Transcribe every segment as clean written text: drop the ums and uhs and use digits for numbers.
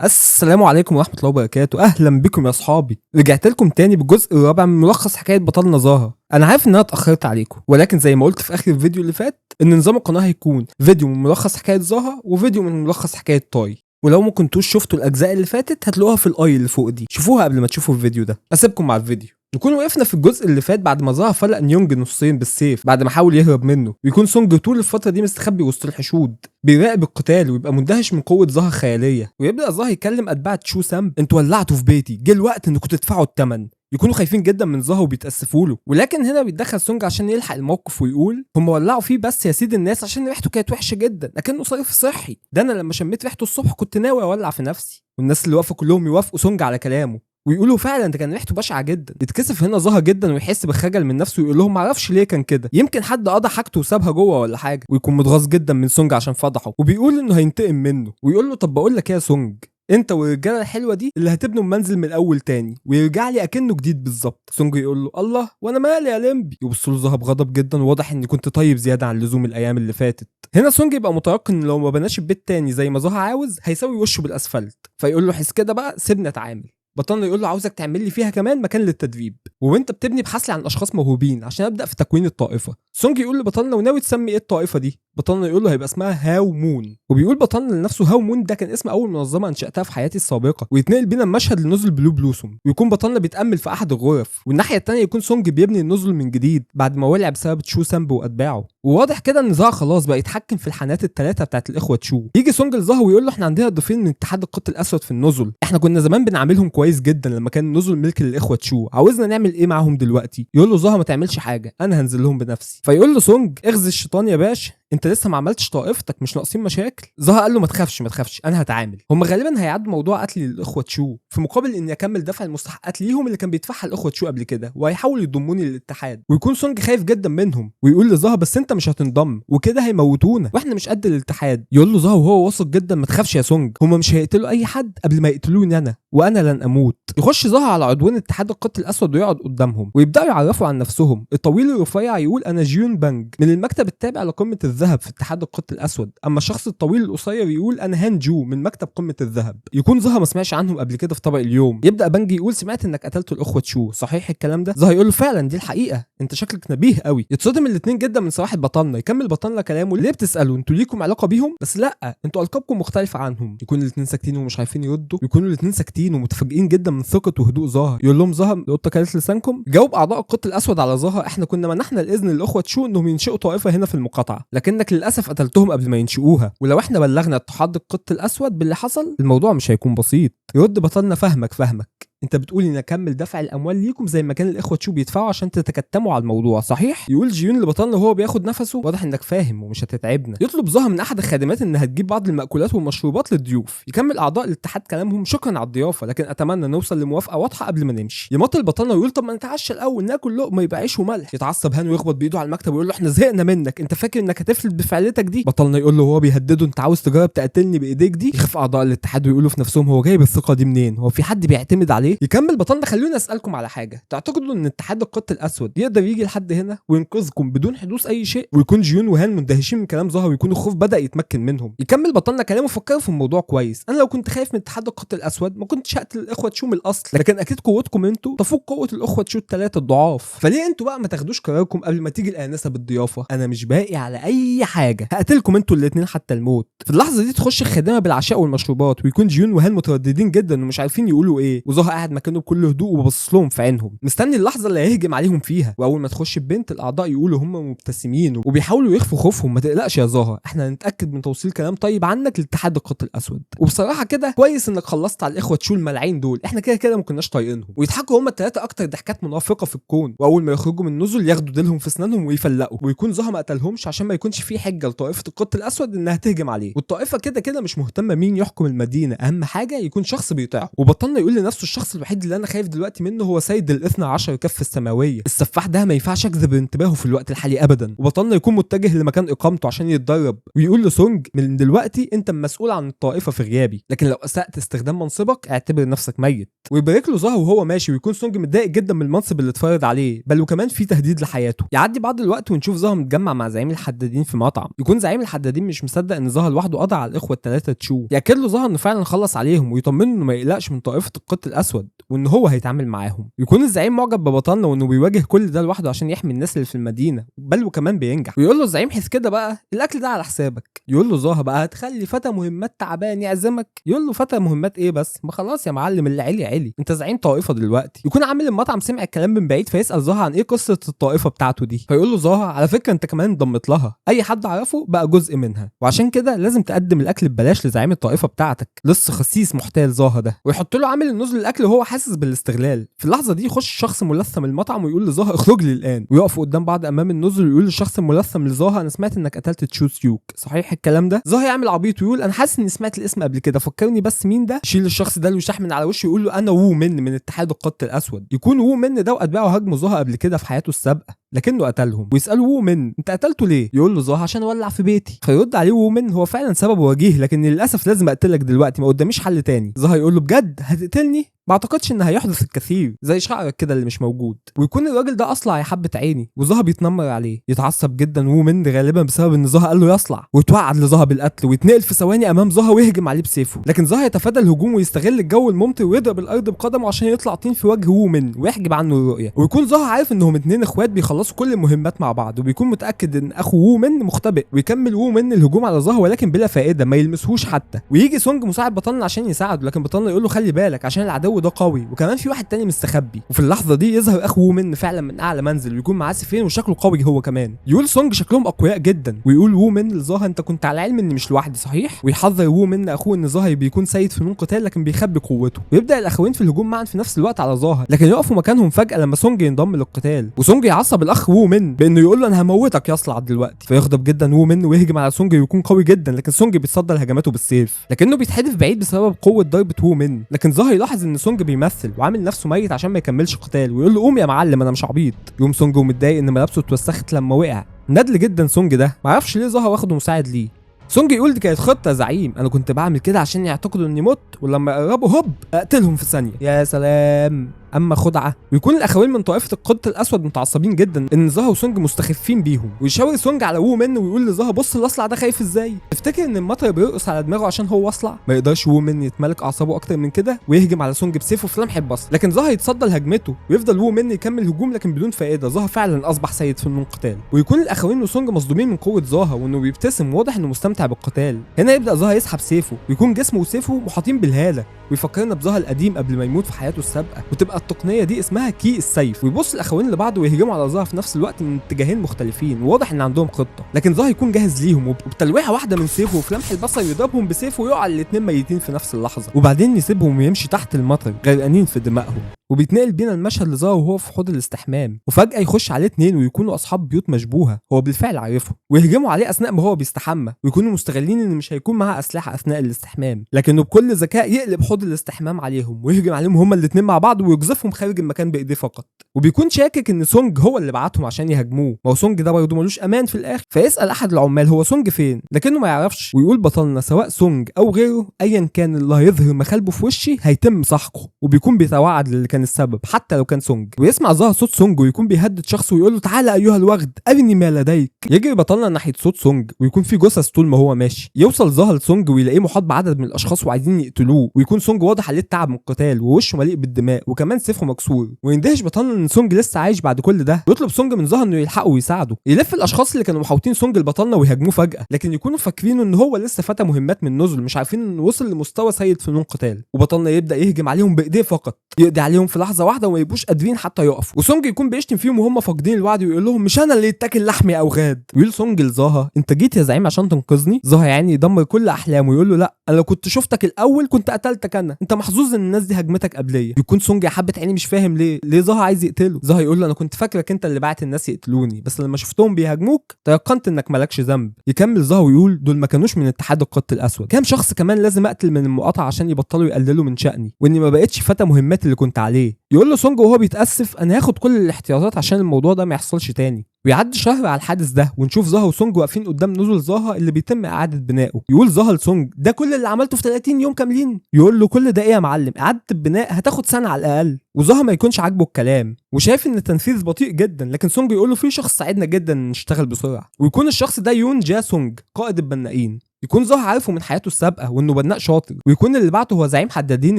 السلام عليكم ورحمة الله وبركاته. أهلا بكم يا أصحابي، رجعت لكم تاني بالجزء الرابع من ملخص حكاية بطلنا زاها. أنا عارف إن أنا اتأخرت عليكم، ولكن زي ما قلت في آخر الفيديو اللي فات إن نظام القناة هيكون فيديو من ملخص حكاية زاها وفيديو من ملخص حكاية تاي. ولو ما كنتوش شفتوا الأجزاء اللي فاتت هتلاقوها في ال i اللي فوق دي، شوفوها قبل ما تشوفوا الفيديو ده. أسيبكم مع الفيديو. نكون وقفنا في الجزء اللي فات بعد ما زاها فلق نيونج نصين بالسيف بعد ما حاول يهرب منه، ويكون سونج طول الفترة دي مستخبي وسط الحشود بيراقب القتال ويبقى مندهش من قوة زاها الخيالية. ويبدا زاها يكلم اتباع تشو سامب: انتوا ولعتوا في بيتي، جه الوقت انكم تدفعوا الثمن. يكونوا خايفين جدا من زاها وبيتاسفوا له، ولكن هنا بيتدخل سونج عشان يلحق الموقف ويقول: هم ولعوا فيه بس يا سيد الناس عشان ريحته كانت وحشة جدا، لكنه صرف صحي، ده انا لما شميت ريحته الصبح كنت ناوي اولع في نفسي. والناس اللي واقفة كلهم يوافقوا سونج على كلامه ويقولوا فعلا ده كان ريحته بشعة جدا. يتكسف هنا زها جدا ويحس بخجل من نفسه ويقول لهم معرفش ليه كان كده، يمكن حد قضى حاجته وسابها جوه ولا حاجة. ويكون متغاظ جدا من سونج عشان فضحه، وبيقول انه هينتقم منه، ويقول له: طب بقول لك ايه يا سونج، انت والرجاله الحلوة دي اللي هتبنوا المنزل من الاول تاني ويرجع لي اكنه جديد بالظبط. سونج يقول له: الله، وانا مالي يا لمبي؟ يبص له زها بغضب جدا، وواضح اني كنت طيب زيادة عن اللزوم الايام اللي فاتت. هنا سونج يبقى متيقن ان لو ما بناش البيت تاني زي ما زها عاوز هيسوي وشه بالاسفلت، فيقول له: حس كده بقى، سيبني اتعامل. بطلنا يقول له: عاوزك تعمل لي فيها كمان مكان للتدريب، وانت بتبني ابحث لي عن اشخاص موهوبين عشان ابدا في تكوين الطائفة. سونج يقول لبطلنا: وناوي تسمي ايه الطائفة دي؟ بطلنا يقول له: هيبقى اسمها هاو مون. وبيقول بطلنا لنفسه: هاو مون ده كان اسم اول منظمة انشاتها في حياتي السابقة. ويتنقل بينا المشهد لنزل بلو بلوسوم، ويكون بطلنا بيتامل في احد الغرف، والناحية الثانية يكون سونج بيبني النزل من جديد بعد ما ولع بسبب تشو سامب واتباعه. وواضح كده ان زها خلاص بقى يتحكم في الحانات الثلاثة بتاعت الاخوة تشو. يجي سونج لزها ويقول له: احنا عندنا ضيفين من اتحاد القط الاسود في النزل، احنا كنا زمان بنعاملهم كويس جدا لما كان النزل ملك للاخوة تشو، عاوزنا نعمل ايه معاهم دلوقتي؟ يقول له زها: ما تعملش حاجة، انا هنزل لهم بنفسي. فيقول له سونج: اخزي الشيطان يا باشا، انت لسه ما عملتش طائفتك، مش ناقصين مشاكل. زها قال له: ما تخافش ما تخافش، انا هتعامل. هم غالبا هيعدوا موضوع قتل الاخوة تشو في مقابل اني اكمل دفع المستحقات ليهم اللي كان بيدفعها الاخوة تشو قبل كده، وهيحاولوا يضموني للاتحاد. ويكون سونج خايف جدا منهم ويقول لزها: بس انت مش هتنضم وكده هيموتونا واحنا مش قد الاتحاد. يقول له زها وهو واثق جدا: ما تخافش يا سونج، هم مش هيقتلوا اي حد قبل ما يقتلوني انا، وانا لن اموت. يخش زها على عضوين اتحاد القط الاسود ويقعد قدامهم ويبداوا يعرفوا عن نفسهم. الطويل الرفيع يقول: انا جيون بانج من المكتب التابع لقمة الذهب في اتحاد القط الاسود. اما الشخص الطويل القصير يقول: انا هان جو من مكتب قمة الذهب. يكون زها ما سمعش عنهم قبل كده في طبق اليوم. يبدا بانج يقول: سمعت انك قتلت الاخوة تشو، صحيح الكلام ده؟ زها يقول له: فعلا دي الحقيقة، انت شكلك نبيه قوي. يتصدم الاثنين جدا من صراحة بطلنا. يكمل بطلنا كلامه: ليه بتسالوا؟ انتوا ليكم علاقة بيهم؟ بس لا، انتوا القابكم مختلفة عنهم. يكون الاثنين ساكتين ومش عارفين يردوا. يكونوا الاثنين ساكتين ومتفاجئين جدا من ثقة وهدوء زها. يقول لهم زها: القطة كلت لسانكم. جاوب اعضاء القط الاسود على زها: احنا كنا منحنا الاذن للاخوة تشو انهم ينشئوا طائفة هنا في المقاطعة، لكنك للاسف قتلتهم قبل ما ينشئوها، ولو احنا بلغنا اتحاد القط الاسود باللي حصل الموضوع مش هيكون بسيط. يرد بطلنا: فهمك فهمك، انت بتقول ان اكمل دفع الاموال ليكم زي ما كان الاخوة تشو بيدفعوا عشان تتكتموا على الموضوع، صحيح؟ يقول جيون لبطلنا وهو بياخد نفسه: واضح انك فاهم ومش هتتعبنا. يطلب زها من احد الخادمات انها تجيب بعض المأكولات والمشروبات للضيوف. يكمل اعضاء الاتحاد كلامهم: شكرا على الضيافة، لكن اتمنى نوصل لموافقه واضحة قبل ما نمشي. يماطل بطلنا ويقول: طب ما نتعشى الاول، ناكل لقمة يبقى عيش وملح. يتعصب هان ويخبط بايده على المكتب ويقول له: احنا زهقنا منك، انت فاكر انك هتفلت بفعلتك دي؟ بطلنا يقول له وهو بيهدده: انت عاوز تجرب تقتلني بايديك دي؟ يخاف اعضاء الاتحاد ويقولوا في نفسهم: هو جايب الثقة دي منين؟ هو في حد بيعتمد عليه؟ يكمل بطلنا: خلوني اسالكم على حاجة، تعتقدوا ان اتحاد القط الاسود يقدر يجي لحد هنا وينقذكم بدون حدوث اي شيء؟ ويكون جيون وهان مندهشين من كلام زها ويكون الخوف بدا يتمكن منهم. يكمل بطلنا كلامه: فكروا في الموضوع كويس، انا لو كنت خايف من اتحاد القط الاسود ما كنتش هقتل الاخوة تشو من الاصل، لكن اكيد قوتكم انتوا تفوق قوة الاخوة تشو الثلاثة الضعاف، فليه انتوا بقى ما تاخدوش قراركم قبل ما تيجي الانسة بالضيافه؟ انا مش باقي على اي حاجة، هقتلكم انتوا الاثنين حتى الموت. في اللحظة دي تخش الخادمة بالعشاء والمشروبات، ويكون جيون وهان مترددين جدا ومش عارفين يقولوا ايه، وزها قاعد مكانه بكل هدوء وبص لهم في عينهم مستني اللحظة اللي هيهجم عليهم فيها. واول ما تخش البنت الاعضاء يقولوا هم مبتسمين وبيحاولوا يخفوا خوفهم: ما تقلقش يا زها، احنا هنتاكد من توصيل كلام طيب عنك لاتحاد القط الاسود، وبصراحة كده كويس انك خلصت على الاخوة تشو الملعين دول، احنا كده كده ما كناش طايقينهم. ويضحكوا هم الثلاثة اكتر ضحكات منافقه في الكون، واول ما يخرجوا من النزل ياخدوا ديلهم في اسنانهم ويفلقوا. ويكون زها ما قتلهمش عشان ما يكونش في حجه لطائفة القط الاسود انها تهجم عليه، والطائفة كده كده مش مهتمة مين يحكم المدينة، اهم حاجة يكون شخص بيطيعه. وبطلنا يقول لنفسه الشخص الشخص الوحيد اللي انا خايف دلوقتي منه هو سيد ال12 كف السماوية، السفاح ده ما ينفعش اجذب انتباهه في الوقت الحالي ابدا. وبطلنا يكون متجه لمكان اقامته عشان يتدرب، ويقول لسونج من دلوقتي انت المسؤول عن الطائفة في غيابي، لكن لو اسأت استخدام منصبك اعتبر نفسك ميت. ويبارك له زها وهو ماشي، ويكون سونج متضايق جدا من المنصب اللي اتفرض عليه، بل وكمان في تهديد لحياته. يعدي بعض الوقت ونشوف زها متجمع مع زعيم الحدادين في مطعم. يكون زعيم الحدادين مش مصدق ان زها لوحده قضى على الاخوة الثلاثة تشو. ياكد له زها انه فعلا خلص عليهم، ويطمنه انه ما يقلقش من طائفة القط الاسود وان هو هيتعامل معاهم. يكون الزعيم معجب ببطلنا وانه بيواجه كل ده لوحده عشان يحمي الناس اللي في المدينة، بل وكمان بينجح. ويقول له الزعيم حس كده بقى الاكل ده على حسابك. يقول له زها بقى هتخلي فتى مهمات تعبان يعزمك؟ يقول له فتى مهمات ايه بس، ما خلاص يا معلم اللي علي علي، انت زعيم طائفة دلوقتي. يكون عامل المطعم سمع الكلام من بعيد فيسال زها عن ايه قصة الطائفة بتاعته دي. فيقول له زها على فكرة انت كمان انضمت لها، اي حد عرفه بقى جزء منها، وعشان كده لازم تقدم الاكل ببلاش لزعيم الطائفة بتاعتك. لص خسيس محتال زها ده. ويحط له عامل النزل الاكل وهو حاسس بالاستغلال. في اللحظة دي يخش شخص ملثم المطعم ويقول لزها اخرج لي الان، ويقفوا قدام بعض امام النزل ويقول للشخص الملثم لزها انا سمعت انك قتلت تشو سيوك، صحيح الكلام ده؟ زها يعمل عبيط ويقول انا حاسس اني سمعت الاسم قبل كده، فكرني بس مين ده؟ يشيل الشخص ده الوشاح من على وشه ويقول له انا وو من اتحاد القط الاسود. يكون وو من ده واتباعه هاجموا زها قبل كده في حياته السابقة لكنه قتلهم. ويسالوا وو من انت قتلته ليه؟ يقول له زها عشان ولع في بيتي. فيرد عليه وو من هو فعلا سبب وجيه لكن للاسف لازم اقتلك دلوقتي، ما قداميش حل تاني. زها يقول له بجد هتقتلني؟ ما اعتقدش ان هيحدث الكثير، زي شعرك كده اللي مش موجود. ويكون الراجل ده اصلع يا حبه عيني، وزها بيتنمر عليه. يتعصب جدا وو من غالبا بسبب ان زها قال له يصلع، ويتوعد لزها بالقتل ويتنقل في ثواني امام زها ويهجم عليه بسيفه. لكن زها يتفادى الهجوم ويستغل الجو الممطر ويضرب الارض بقدمه عشان يطلع طين في وجه وو من ويحجب عنه الرؤية. ويكون زها عارف انهم اتنين اخوات بيخلصوا كل المهمات مع بعض، وبيكون متاكد ان اخو وو من مختبئ. ويكمل وو من الهجوم على زها ولكن بلا فائدة، ما يلمسهوش حتى. ويجي سونج مساعد بطلنا عشان يساعده، لكن بطلنا يقول له خلي بالك عشان العدو ده قوي وكمان في واحد تاني مستخبي. وفي اللحظة دي يظهر اخو وو من فعلا من اعلى منزل، ويكون معاه سيفين وشكله قوي هو كمان. يقول سونج شكلهم اقوياء جدا. ويقول وو من لزها انت كنت على علم اني مش لوحدي صحيح؟ ويحذر وو من اخوه ان زها بيكون سيد فنون قتال لكن بيخبي قوته. ويبدا الاخوين في الهجوم معا في نفس الوقت على زها، لكن يقفوا مكانهم فجاة لما سونج ينضم للقتال. وسونج يعصب الاخ وو من بانه يقول له انا هموتك يا اصلع دلوقتي. فيغضب جدا وو من ويهجم على سونج ويكون قوي جدا، لكن سونج بيتصدى لهجماته بالسيف، لكنه بيتحدف بعيد بسبب قوة ضربه وو من. لكن زها يلاحظ ان سونج بيمثل وعامل نفسه ميت عشان ما يكملش قتال، ويقول له قوم يا معلم انا مش عبيط. يقوم سونج ومتضايق ان ملابسه اتوسخت لما وقع. ندل جدا سونج ده، معرفش ليه زها واخده مساعد ليه. سونج يقول دي كانت خطه يا زعيم، انا كنت بعمل كده عشان يعتقدوا اني مت، ولما يقربوا هوب اقتلهم في ثانية. يا سلام اما خدعه. ويكون الاخوين من طائفة القط الاسود متعصبين جدا ان زها وسونج مستخفين بيهم. ويشاور سونج على وو من ويقول لزها بص الاصلع ده خايف ازاي، تفتكر ان المطر بيرقص على دماغه عشان هو اصلع؟ ما يقدرش وو من يتملك اعصابه اكتر من كده ويهجم على سونج بسيفه في لمحه بصر، لكن زها يتصدى لهجمته ويفضل وو من يكمل هجوم لكن بدون فائدة. زها فعلا اصبح سيد فنون قتال. ويكون الاخوين وسونج مصدومين من قوة زها وانه بيبتسم واضح انه مستمتع بالقتال. هنا يبدا زها يسحب سيفه ويكون جسمه وسيفه محاطين بالهاله، ويفكرنا بزها القديم قبل ما يموت في حياته السابقة، وتبقى التقنية دي اسمها كي السيف. ويبص الاخوين لبعض ويهجموا على زها في نفس الوقت من اتجاهين مختلفين، وواضح ان عندهم خطه، لكن زها يكون جاهز ليهم، وبتلويحه واحدة من سيفه وفي لمح البصر يضربهم بسيفه ويقع الاثنين ميتين في نفس اللحظة، وبعدين يسيبهم ويمشي تحت المطر غرقانين في دمائهم. وبيتنقل بينا المشهد لزها وهو في حوض الاستحمام، وفجأة يخش عليه اتنين ويكونوا أصحاب بيوت مشبوهة هو بالفعل عارفهم، ويهجموا عليه أثناء ما هو بيستحمى، ويكونوا مستغلين إن مش هيكون معاه أسلحة أثناء الاستحمام، لكنه بكل ذكاء يقلب حوض الاستحمام عليهم ويهجم عليهم هما الاتنين مع بعض ويقذفهم خارج المكان بإيديه فقط. وبيكون شاكك إن سونج هو اللي بعتهم عشان يهاجموه، ما هو سونج ده برضه ملوش أمان في الآخر. فيسأل أحد العمال هو سونج فين، لكنه ما يعرفش. ويقول بطلنا سواء سونج أو غيره أيا كان اللي هيظهر مخالبه في وشي هيتم سحقه، وبيكون بيتوعد للي كان السبب حتى لو كان سونج. ويسمع زها صوت سونج ويكون بيهدد شخص ويقول له تعالى ايها الوغد ارني ما لديك. يجري بطلنا ناحية صوت سونج ويكون في جثث طول ما هو ماشي. يوصل زها لسونج ويلاقيه محاط بعدد من الاشخاص وعايزين يقتلوه، ويكون سونج واضح عليه التعب من القتال ووشه مليء بالدماء وكمان سيفه مكسور. ويندهش بطلنا ان سونج لسه عايش بعد كل ده، ويطلب سونج من زها انه يلحقه ويساعده. يلف الاشخاص اللي كانوا محاوطين سونج لبطلنا ويهاجموه فجاة، لكن يكونوا فاكرين ان هو لسه فتى مهمات من نزل، مش عارفين انه وصل لمستوى سيد فنون قتال. وبطلنا يبدا يهجم عليهم بايديه فقط، يقضي عليهم عليهم في لحظة واحدة وما يبقوش قادرين حتى يقفوا. وسونج يكون بيشتم فيهم وهم فاقدين الوعد ويقول لهم مش انا اللي يتاكل لحمي يا اوغاد. ويقول سونج لزاها انت جيت يا زعيم عشان تنقذني. زاها يعني يدمر كل احلامه ويقول له لا، انا لو كنت شفتك الاول كنت قتلتك انا، انت محظوظ ان الناس دي هجمتك قبليه. يكون سونج يا حبه عيني مش فاهم ليه زاها عايز يقتله. زاها يقول له انا كنت فاكرك انت اللي بعت الناس يقتلوني، بس لما شفتهم بيهاجموك تيقنت انك مالكش ذنب. يكمل زاها ويقول دول ما كانوش من اتحاد القط الاسود، كام شخص كمان لازم اقتل من المقاطعة عشان يبطلوا يقللوا من شأني واني ما بقتش فتى مهمات اللي كنت عليه. يقول له سونج وهو بيتأسف انا هاخد كل الاحتياطات عشان الموضوع ده ما يحصلش تاني. ويعدي شهر على الحادث ده ونشوف زاها وسونج واقفين قدام نزل زاها اللي بيتم اعاده بنائه. يقول زاها لسونج ده كل اللي عملته في 30 يوم كاملين؟ يقول له كل ده ايه يا معلم، اعاده البناء هتاخد سنة على الاقل. وزاها ما يكونش عاجبه الكلام وشايف ان التنفيذ بطيء جدا، لكن سونج يقول له في شخص ساعدنا جدا نشتغل بسرعة. ويكون الشخص ده يون جا سونج قائد البنائين. يكون زاها عارفه من حياته السابقة وانه بناء شاطر، ويكون اللي بعته هو زعيم حدادين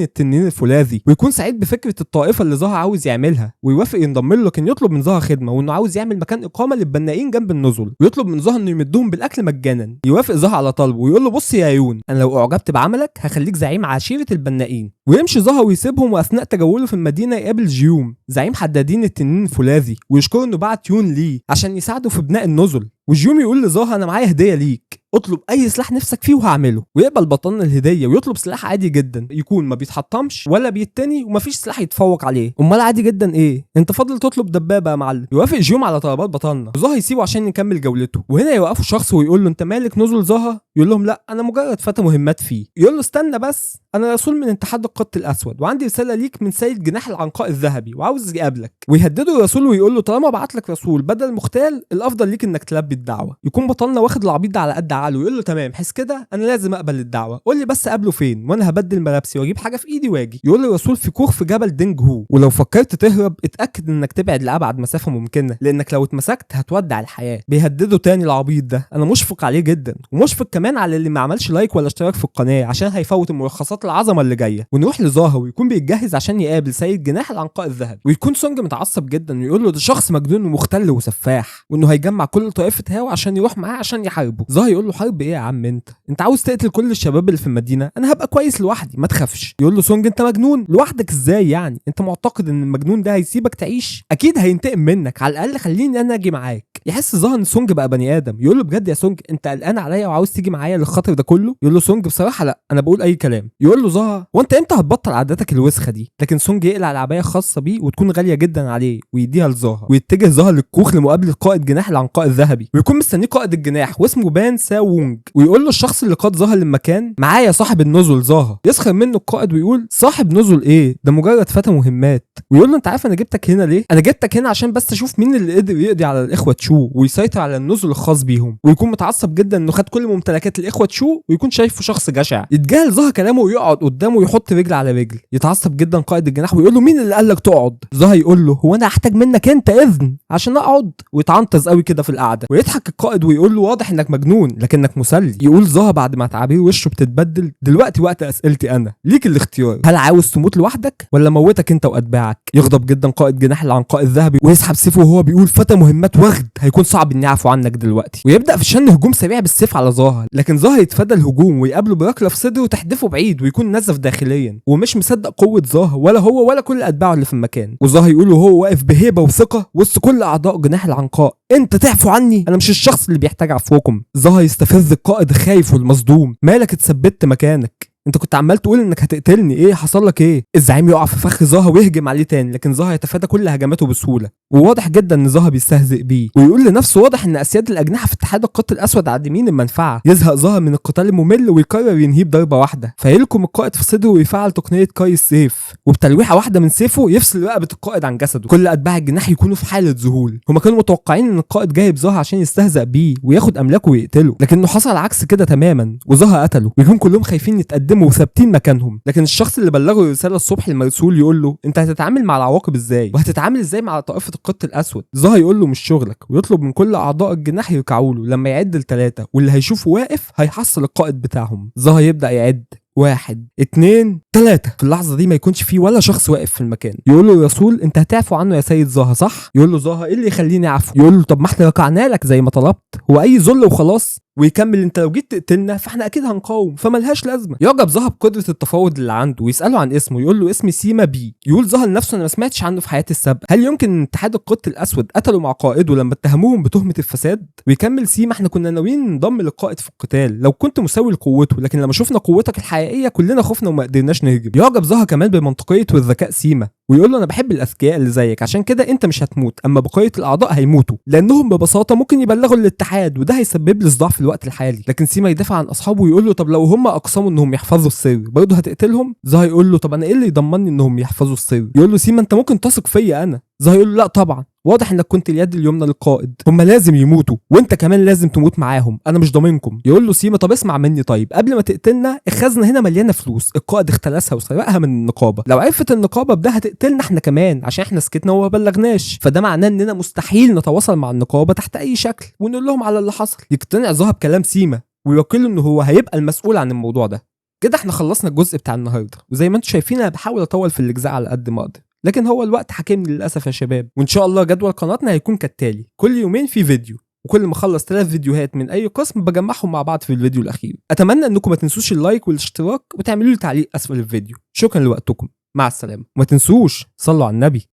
التنين الفولاذي، ويكون سعيد بفكره الطائفة اللي زاها عاوز يعملها ويوافق ينضم له، لكن يطلب من زاها خدمة وانه عاوز يعمل مكان اقامه للبنائين جنب النزل، ويطلب من زاها انه يمدهم بالاكل مجانا. يوافق زاها على طلبه ويقول له بص يا يون، انا لو اعجبت بعملك هخليك زعيم عشيره البنائين. ويمشي زاها ويسيبهم، واثناء تجوله في المدينة يقابل جيوم زعيم حدادين التنين الفولاذي ويشكره انه بعت يون ليه عشان يساعده في بناء النزل. وجيوم يقول لزاها انا معايا هديه ليك، اطلب اي سلاح نفسك فيه وهعمله. ويقبل بطلنا الهدية ويطلب سلاح عادي جدا يكون ما بيتحطمش ولا بيتني ومفيش سلاح يتفوق عليه. امال عادي جدا ايه؟ انت فاضل تطلب دبابة يا معلم. يوافق جيوم على طلبات بطلنا وزاها يسيبه عشان يكمل جولته. وهنا يوقفوا شخص ويقول له انت مالك نزل زاها؟ يقول لهم لا انا مجرد فتى مهمات فيه. يقول له استنى بس، انا رسول من اتحاد القط الاسود وعندي رسالة ليك من سيد جناح العنقاء الذهبي وعاوز يقابلك. ويهدده الرسول ويقول له طالما بعت لك رسول بدل مختال الافضل ليك انك تلبي الدعوة. يكون بطلنا واخد العبيط ده على قد عقله ويقول له تمام، حس كده انا لازم اقبل الدعوة، قول لي بس اقابله فين وانا هبدل ملابسي واجيب حاجة في ايدي واجي. يقول له الرسول في كوخ في جبل دينج هو، ولو فكرت تهرب اتاكد انك تبعد لابعد مسافة ممكنة لانك لو اتمسكت هتودع الحياة. بيهدده تاني العبيط ده، انا مشفق عليه جدا ومشفق كمان على اللي ما عملش like ولا اشتراك في القناة عشان هيفوت الملخصات العظمة اللي جاية. ونروح لزاها ويكون بيتجهز عشان يقابل سيد جناح العنقاء الذهبي، ويكون سونج متعصب جدا ويقول له ده شخص مجنون ومختل وسفاح وانه هيجمع كل طائفة هاو عشان يروح معاه عشان يحاربه. زاها يقول له حرب ايه يا عم انت عاوز تقتل كل الشباب اللي في المدينة؟ انا هبقى كويس لوحدي ما تخافش. يقول له سونج انت مجنون لوحدك ازاي يعني؟ انت معتقد ان المجنون ده هيسيبك تعيش؟ اكيد هينتقم منك، على الاقل خليني انا اجي معاك. يحس زاها ان سونج بقى بني ادم، يقول له بجد يا سونج انت قلقان عليا وعاوز تيجي معايا للخطر ده كله؟ يقول له سونج بصراحة لا انا بقول اي كلام. يقول له زاها وانت امتى هتبطل عاداتك الوسخة دي؟ لكن سونج يقلع العباية الخاصة بيه وتكون غالية جدا عليه ويديها لزاها، ويتجه زاها للكوخ لمقابلة قائد جناح العنقاء الذهبي، ويكون مستنيه قائد الجناح واسمه بان ساوونج. ويقول له الشخص اللي قاد زاها للمكان معايا صاحب النزل زاها. يسخر منه القائد ويقول صاحب نزل ايه؟ ده مجرد فتى مهمات. ويقول له انت عارف انا جبتك هنا ليه؟ انا جبتك هنا عشان بس اشوف مين اللي قدر يقضي على الاخوة تشو ويسيطر على النزل الخاص بيهم. ويكون متعصب جدا انه خد كل ممتلكات الاخوة تشو ويكون شايفه شخص جشع. يتجاهل زاها كلامه ويقعد قدامه ويحط رجل على رجل. يتعصب جدا قائد الجناح ويقول له مين اللي قال لك تقعد؟ زاها يقول له هو انا هحتاج منك انت اذن عشان اقعد؟ ويتعنطز قوي كده في القعدة. ويضحك القائد ويقول له واضح انك مجنون لكنك مسلي. يقول زاها بعد ما تعابير وشه بتتبدل دلوقتي وقت اسئلتي انا، ليك الاختيار، هل عاوز تموت لوحدك ولا موتك انت واتباعك؟ يغضب جدا قائد جناح العنقاء الذهبي ويسحب سيفه وهو بيقول فتى مهمات وغد هيكون صعب اني اعفو عنك دلوقتي. ويبدا في شن هجوم سريع بالسيف على زاها، لكن زاها يتفادى الهجوم ويقابله بركله في صدره وتحدفه بعيد ويكون نزف داخليا ومش مصدق قوة زاها ولا هو ولا كل اتباعه اللي في المكان. وزاها يقول وهو واقف بهيبة وثقه وسط كل اعضاء جناح العنقاء انت تعفو عني؟ انا مش الشخص اللي بيحتاج عفوكم. زاها يستفز القائد خايف والمصدوم، مالك اتثبت مكانك؟ انت كنت عمال تقول انك هتقتلني، ايه حصل لك ايه؟ الزعيم يقع في فخ زاها ويهجم عليه تاني، لكن زاها يتفادى كل هجماته بسهولة. وواضح جدا ان زاها بيستهزئ بيه ويقول لنفسه واضح ان اسياد الاجنحة في اتحاد القط الاسود عديمين المنفعة. يزهق زاها من القتال الممل ويقرر ينهيه بضربه واحدة، فيلكم القائد في صدره ويفعل تقنية كاي السيف، وبتلويحه واحدة من سيفه يفصل رقبة القائد عن جسده. كل اتباع الجناح يكونوا في حاله ذهول، هما كانوا متوقعين ان القائد جايب زاها عشان يستهزأ بيه وياخد املاكه ويقتله، لكنه حصل عكس كده تماما وزاها قتله. ويكون كلهم خايفين يتقدموا وثابتين مكانهم، لكن الشخص اللي بلغه الرسالة الصبح المرسول يقول له انت هتتعامل مع العواقب ازاي وهتتعامل ازاي مع طائفة القط الاسود؟ زاها يقول له مش شغلك، ويطلب من كل اعضاء الجناح يركعوا له لما يعد لثلاثة، واللي هيشوفه واقف هيحصل القائد بتاعهم. زاها يبدا يعد 1 2 3. في اللحظة دي ما يكونش فيه ولا شخص واقف في المكان. يقول له الرسول انت هتعفو عنه يا سيد زاها صح؟ يقول له زاها ايه اللي يخليني اعفو؟ يقول له طب ما احنا ركعنا لك زي ما طلبت، هو اي ذل وخلاص؟ ويكمل انت لو جيت تقتلنا فاحنا اكيد هنقاوم، فملهاش لازمه. يعجب زها بقدره التفاوض اللي عنده ويساله عن اسمه، يقول له اسمي سيما بي. يقول زها لنفسه انا ما سمعتش عنه في حياتي السابقة، هل يمكن ان اتحاد القط الاسود قتلوا مع قائده لما اتهموهم بتهمه الفساد؟ ويكمل سيما احنا كنا ناويين ننضم للقائد في القتال لو كنت مساوي لقوته، لكن لما شفنا قوتك الحقيقية كلنا خفنا وما قدرناش نهجم. يعجب زها كمان بمنطقية والذكاء سيما ويقول له انا بحب الاذكياء اللي زيك، عشان كده انت مش هتموت، اما بقية الاعضاء هيموتوا لانهم ببساطة ممكن يبلغوا الاتحاد وده هيسبب لي صداع في الوقت الحالي. لكن سيما يدافع عن اصحابه ويقول له طب لو هم اقسموا انهم يحفظوا السر برضه هتقتلهم؟ زها يقول له طب انا ايه اللي يضمنني انهم يحفظوا السر؟ يقول له سيما انت ممكن تثق فيا انا. زها يقول له لا طبعا، واضح انك كنت اليد اليمنى للقائد، هم لازم يموتوا وانت كمان لازم تموت معاهم، انا مش ضامنكم. يقول له سيما طب اسمع مني، طيب قبل ما تقتلنا الخزنة هنا مليانة فلوس، القائد اختلسها وسرقها من النقابة، لو عرفت النقابة بده هتقتلنا احنا كمان عشان احنا سكتنا وما بلغناش، فده معناه اننا مستحيل نتواصل مع النقابة تحت اي شكل ونقول لهم على اللي حصل. يقتنع زها بكلام سيما ويوكله انه هو هيبقى المسؤول عن الموضوع ده. كده احنا خلصنا الجزء بتاع النهارده، وزي ما انتم شايفين انا بحاول اطول في الاجزاء على قد ما اقدر، لكن هو الوقت حاكمني للاسف يا شباب. وان شاء الله جدول قناتنا هيكون كالتالي: كل يومين في فيديو، وكل ما اخلص 3 فيديوهات من اي قسم بجمعهم مع بعض في الفيديو الاخير. اتمنى انكم ما تنسوش ال like والاشتراك وتعملوا لي تعليق اسفل الفيديو. شكرا لوقتكم، مع السلامة، وما تنسوش صلوا على النبي.